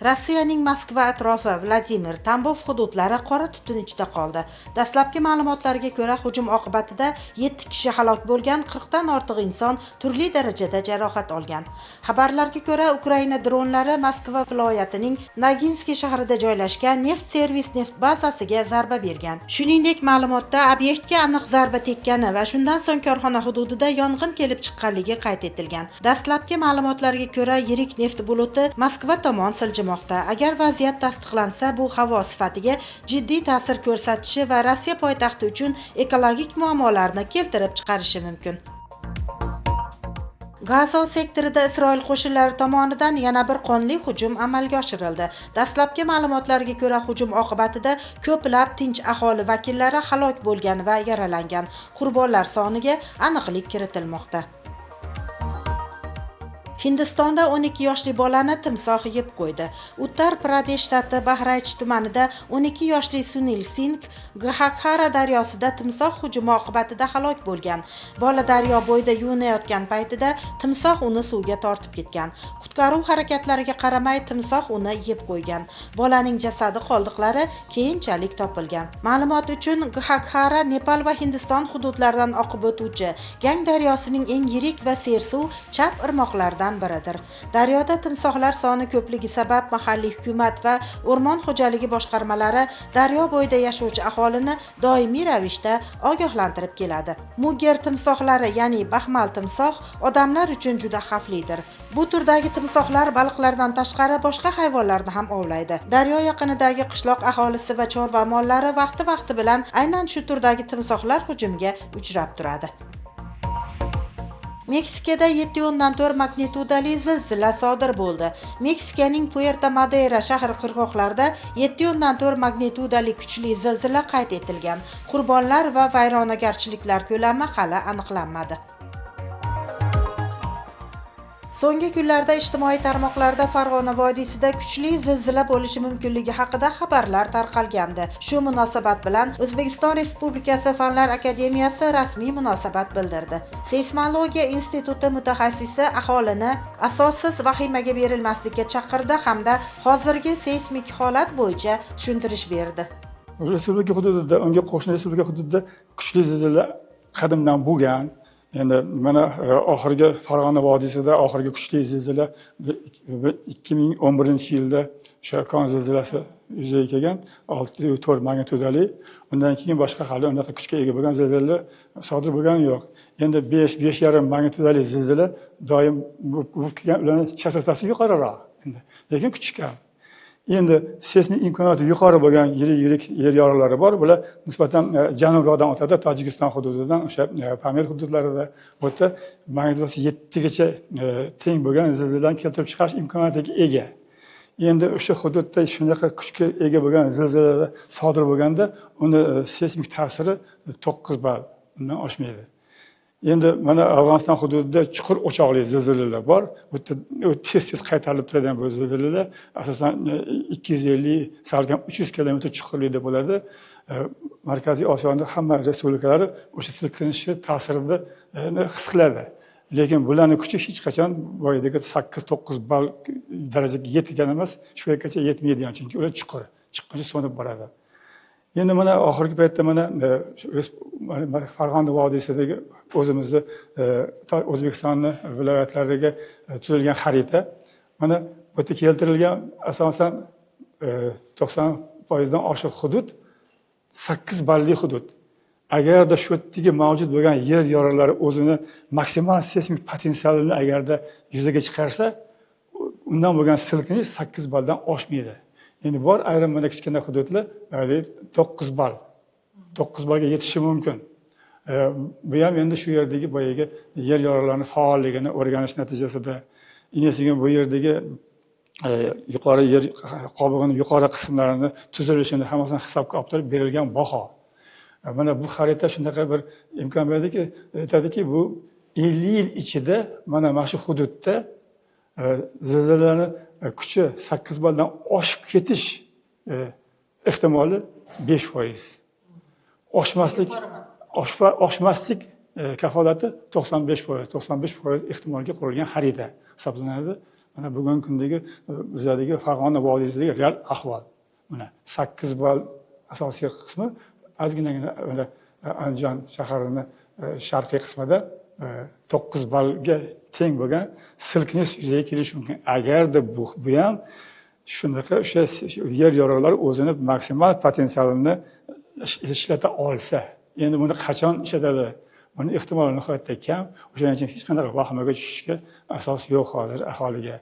Rossiyaning Moskva atrofi, Vladimir, Tambov hududlari qora tutun ichida qoldi. Dastlabki ma'lumotlarga ko'ra, hujum oqibatida 7 kishi halok bo'lgan, 40 dan ortiq inson turli darajada jarohat olgan. Xabarlarga ko'ra, Ukraina dronlari Moskva viloyatining Noginskiy shahrida joylashgan neft servis neft bazasiga zarba bergan. Shuningdek, ma'lumotda obyektga aniq zarba tekkani va shundan so'ng korxona hududida yong'in kelib chiqqanligi qayd etilgan. Dastlabki ma'lumotlarga ko'ra, yirik neft buluti Moskva tomon siljimoqda. Agar vaziyat tasdiqlansa, bu havo sifatiga jiddiy ta'sir ko'rsatishi va Rossiya poytaxti uchun ekologik muammolarni keltirib chiqarishi mumkin. Gazo sektorida Isroil qo'shinlari tomonidan yana bir qonli hujum amalga oshirildi. Dastlabki ma'lumotlarga ko'ra, hujum oqibatida ko'plab tinch aholi vakillari halok bo'lgan va yaralangan. Qurbonlar soniga aniqlik kiritilmoqda. Hindistonda 12 yoshli bolani timsoh yeb qo'ydi. Uttar Pradesh shtati Bahraych tumanida 12 yoshli Sunil Singh Ghaghara daryosida timsoh hujumi oqibatida halok bo'lgan. Bola daryo bo'yida yuvinayotgan paytida timsoh uni suvga tortib ketgan. Qutqaruv harakatlariga qaramay, timsoh uni yeb qo'ygan. Bolaning jasadi qoldiqlari keyinchalik topilgan. Ma'lumot uchun, Ghaghara Nepal va Hindiston hududlaridan oqib o'tuvchi Gang daryosining eng yirik va sersuv chap irmoqlaridan biridir. Daryoda timsohlar soni ko'pligi sabab mahalliy hukumat va o'rmon xo'jaligi boshqarmalari daryo bo'yida yashovchi aholini doimiy ravishda ogohlantirib keladi. Mugger timsohlari, ya'ni baxmal timsoh, odamlar uchun juda xavflidir. Bu turdagi timsohlar baliqlardan tashqari boshqa hayvonlarni ham ovlaydi. Daryo yaqinidagi qishloq aholisi va chorva mollari vaqti-vaqti bilan aynan shu turdagi timsohlar hujumiga uchrab turadi. Meksikada 7,4 magnitudali zilzila sodir bo'ldi. Meksikaning Puerto Madera shahri qirg'oqlarida 7,4 magnitudali kuchli zilzila qayd etilgan. Qurbonlar va vayronagarchiliklar ko'lami hali aniqlanmadi. So'nggi kunlarda ijtimoiy tarmoqlarda Farg'ona vodiysida kuchli zilzila bo'lishi mumkinligi haqida xabarlar tarqalgandi. Shu munosabat bilan O'zbekiston Respublikasi Fanlar akademiyasi rasmiy munosabat bildirdi. Seysmologiya instituti mutaxassisi aholini asossiz vahimaga berilmaslikka chaqirdi hamda hozirgi seysmik holat bo'yicha tushuntirish berdi. Respublika hududida, unga qo'shni respublika hududida kuchli zilzila qadimdan bo'lgan. Endi mana oxirgi Farg'ona vodiysida oxirgi kuchli zilzila 2011-yilda o'sha kon zilzilasi yuzaga kelgan, 6,4 magnitudali. Undan keyin boshqa hali unaqa kuchga ega bo'lgan zilzila sodir bo'lgani yo'q. Endi 5, 5,5 magnitudali zilzila doim bo'lib kelgan, ularni chastotasi yuqoriroq endi, lekin kuchi kam. Endi seysmik imkoniyati yuqori bo'lgan yirik yirik yer yoriqlari bor. Bular nisbatan janubroqdan o'tadi, Tojikiston hududidan, o'sha Pamir hududlarida. Bu yerda magnitudasi 7gacha teng bo'lgan zilzilalarni keltirib chiqarish imkoniyatiga ega. Endi o'sha hududda shunaqa kuchga ega bo'lgan zilzilalar sodir bo'lganda, uni seysmik ta'siri 9 ball, undan oshmaydi. Endi mana Afg'oniston hududida chuqur o'choqli zilzilalar bor. Bu yerda tez tez qaytarilib turadigan bu zilzilalar asosan 250, salkam 300 kilometr chuqurlikda bo'ladi. Markaziy Osiyoni hamma respublikalari o'sha silkinishni ta'sirini his qiladi, lekin bularni kuchi hech qachon boyadagi 8-9 ball darajaga yetgan emas, shu yergacha yetmaydi ham, chunki ular chuqur, chiqquncha so'nib boradi. Endi mana oxirgi paytda mana Farg'ona vodiysidagi o'zimizni O'zbekistonni viloyatlariga tuzilgan xarita. Mana bu yerda keltirilgan asosan 90%dan oshiq hudud 8 balli hudud. Agarda shu yerdagi mavjud bo'lgan yer yoriqlari o'zini maksimal seysmik potensialini agarda yuzaga chiqarsa, undan bo'lgan silkinish 8 balldan oshmaydi. Endi bor ayrim mana kichkina hududlar 9 ball, 9 ballga yetishi mumkin. Bu ham endi shu yerdagi boyagi yer yoriqlarini faolligini o'rganish natijasida, sekin bu yerdagi yuqori yer qobig'ini yuqori qismlarini tuzilishini hammasini hisobga olib turib berilgan baho. Mana bu xarita shunaqa bir imkon beradiki, aytadiki, bu 50 yil ichida mana shu hududda zilzilalarni kuchi 8 balldan oshib ketish ehtimoli 5%, oshmaslik kafolati 95%, 95% ehtimolga qurilgan xarita hisoblanadi. Mana bugungi kundagi bizlardagi Farg'ona vodiysidagi real ahvol. Mana 8 ball asosiy qismi, ozginagina mana Andijon shaharini sharqiy qismida 9 ballga teng bo'lgan silkinish yuzaga kelishi mumkin. Agarda bu ham shunaqa o'sha yer yorug'lari o'zini maksimal potensialini ishlata olsa, endi buni qachon ishlatadi? Buni ehtimoli nihoyatda kam. O'shaning uchun hech qanaqa vahimaga tushishga asos yo'q hozir aholiga.